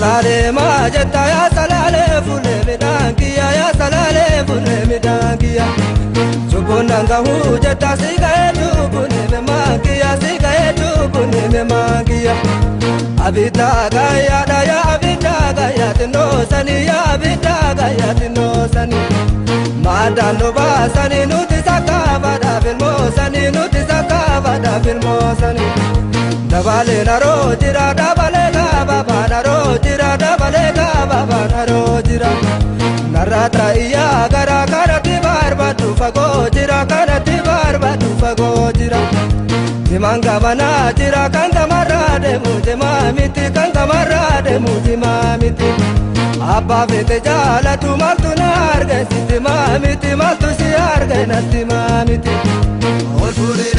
Salale majeta ya salale fule midangiya ya salale fule midangiya. Chubunanga hujeta siga etu bune mangiya siga etu bune mangiya. Abita gaya da ya abita gaya tino sani ya abita gaya tino sani. Madano basani nuti sakava da filmo sani nuti sakava da filmo sani. Dabale naro jira dabale gaba ba naro jira dabale gaba ba naro jira. Narata iya gara karati barbadu fago jira karati barbadu fago jira. Jimanga bana jira kanda marade mujima miti kanda marade mujima miti. Abba fete jala tu maltu narge sitima miti maltu si arge natima miti. Ol furi